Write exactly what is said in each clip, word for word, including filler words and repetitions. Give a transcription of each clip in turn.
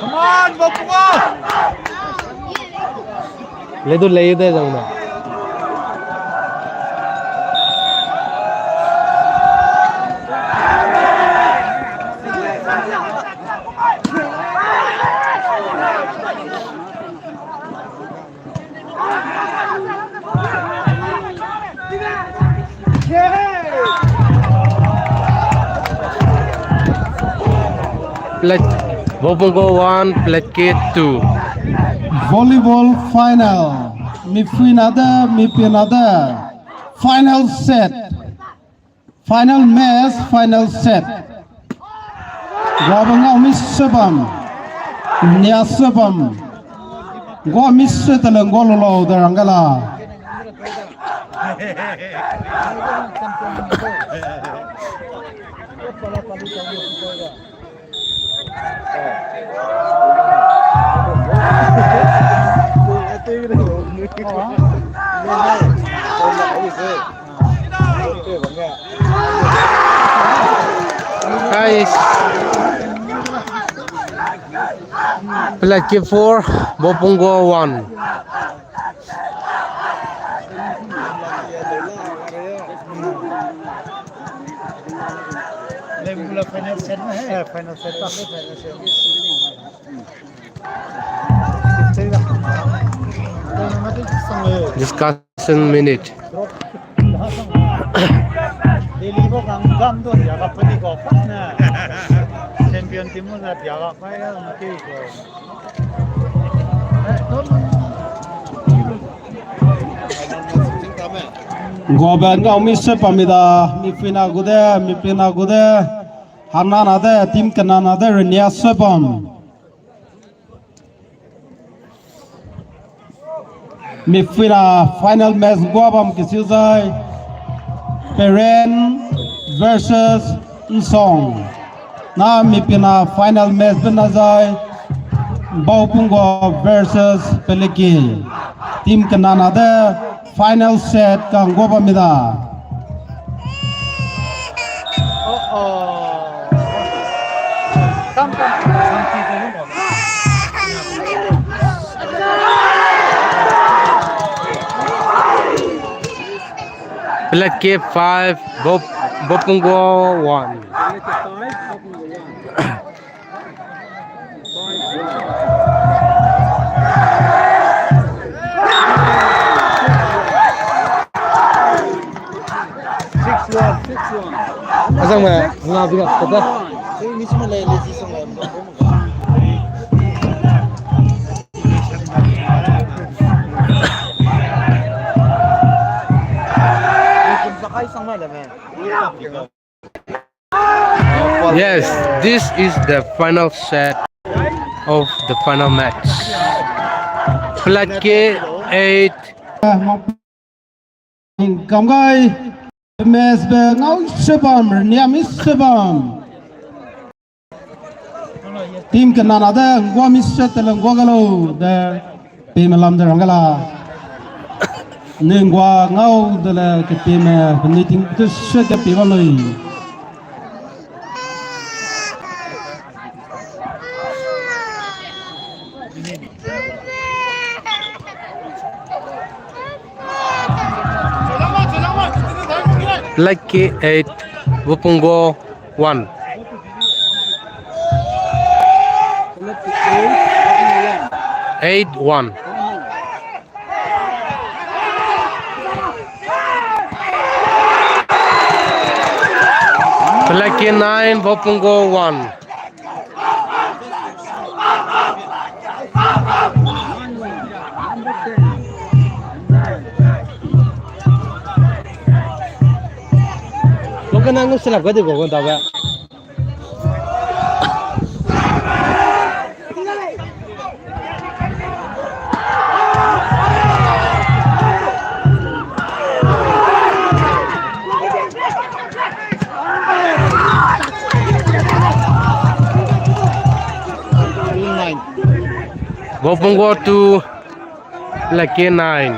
Come on, Bokuma! Lei du lei de zang na. Plat-, Bopunggo one, Platke two. Volleyball final. Mipui na de, mipia na de. Final set. Final match, final set. Guabe ngau mi se bam. Nia se bam. Gua mi se tele ngua lo lo de rang ga la. Guys, Platke four, Bopunggo one. Final set na he, final set pa, final set. Discussion minute. Delhi bo gang gam do ya ga pedi go pas na. Champion team mo na ya ga kai ga na ke go. Guabe ngau mi se pamida, mipui na gu de, mipia na gu de, hangna na de, team kena na de, renia se pam. Mipui na final match gua bam kesiu zai, Peren versus Nsong. Na mipui na final match be na zai, Baupunggo versus Peleki. Team kena na de final set kang gua bam mida. Peleki five, Bop-, Bopunggo one. Six one, six one. Azang me, nga biga kata. Yes, this is the final set of the final match. Platke eight. Kam gai, match be ngau se bam, niam se bam. Team kena na de, ngua mi se tele ngua ga lo de, peme lam de rang ga la. Ne ngua ngau de le ke peme, ne ting te se ke pe ba loi. Lucky eight, Bopunggo one. eight one. Peleke nine, Bopunggo one. Lo ka nang selap ka di go gon ta ba. Bopunggo two, Peleke nine.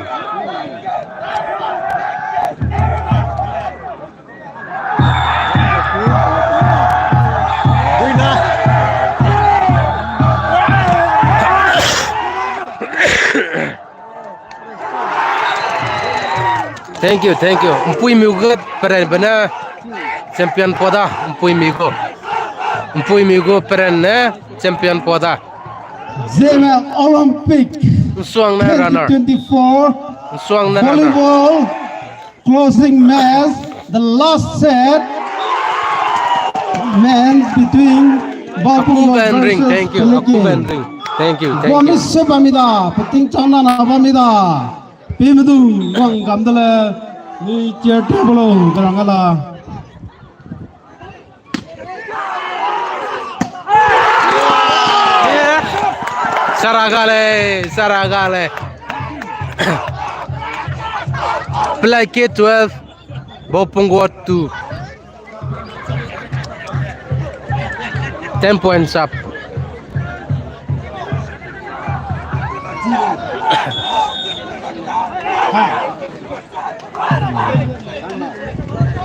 Thank you, thank you. Mpuimi gu perenbe ne champion pa da, Mpuimi gu. Mpuimi gu peren ne champion pa da. Zeme Olympic Nsuang ne runner. Twenty twenty-four Nsuang ne runner. Volleyball closing match, the last set, men between Bopunggo Akuben Ring, versus thank you. Peleke. Akuben Ring, thank you, thank you. Guami se bamida, peting chang na na bamida. Pimedung wang gam de le, ni chair table o, garang ala. Sara gale, sara gale. Peleke twelve, Bopunggo two. Ten points up.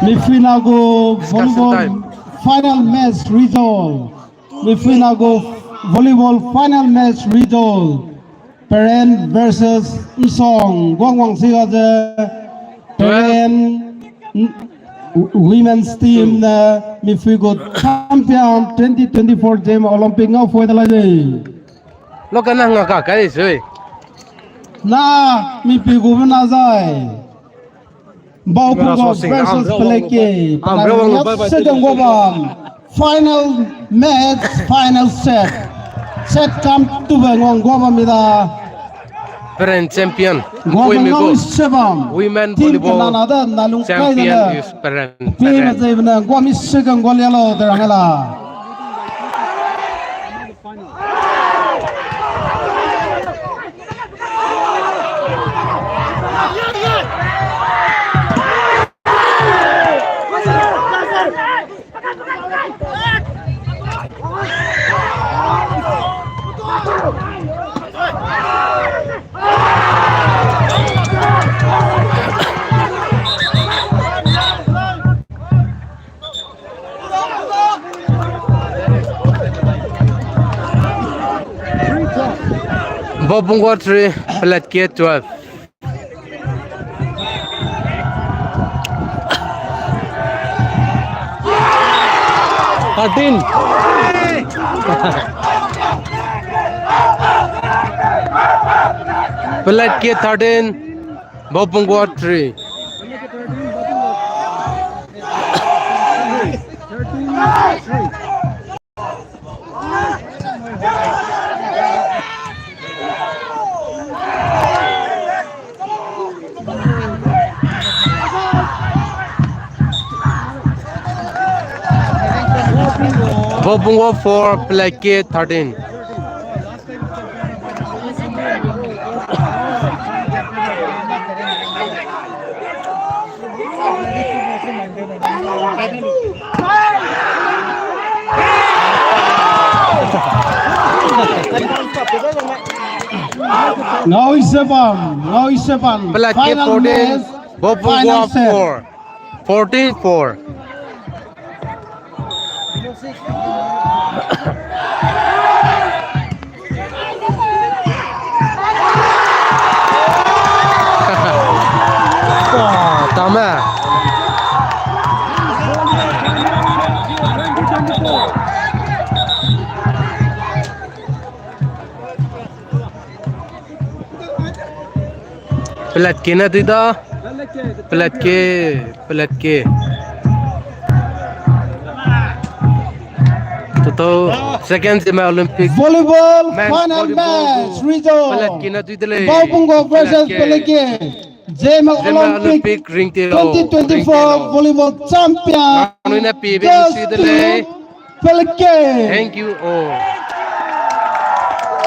Mifina gu volleyball final match result. Mifina gu volleyball final match result. Peren versus Nsuang, guang wang si ga ze Peren, n-, women's team ne mipui gu champion twenty twenty-four Zeme Olympic ngau poi de lai de. Lo ka na nga ka kai sui. Na mipui gu na zai. Bopunggo versus Peleke. Peleke se dong go bam. Final match, final set. Set kam tube ngong guaba mida. Peren champion. Guaba ngong sebam. Women volleyball champion is Peren. Pe ma zai bena guami se gang gua lialo de rangala. Bopunggo three, Peleke twelve. Thirteen. Peleke thirteen, Bopunggo three. Bopunggo four, Peleke thirteen. Ngau ise bam, ngau ise bam. Peleke fourteen, Bopunggo four. Fourteen four. Tame. Pelatke ne dui da. Pelatke, pelatke. Total second Zeme Olympic. Volleyball, men's final volleyball match, result. Pelatke ne dui de lei. Baobungo versus Pelatke. Pelatke. Zeme Zeme Olympic Olympic, Ringtiro, twenty twenty-four Ringtiro. Volleyball champion Anui ne pie be goes si de lei. To Pelatke. Thank you all.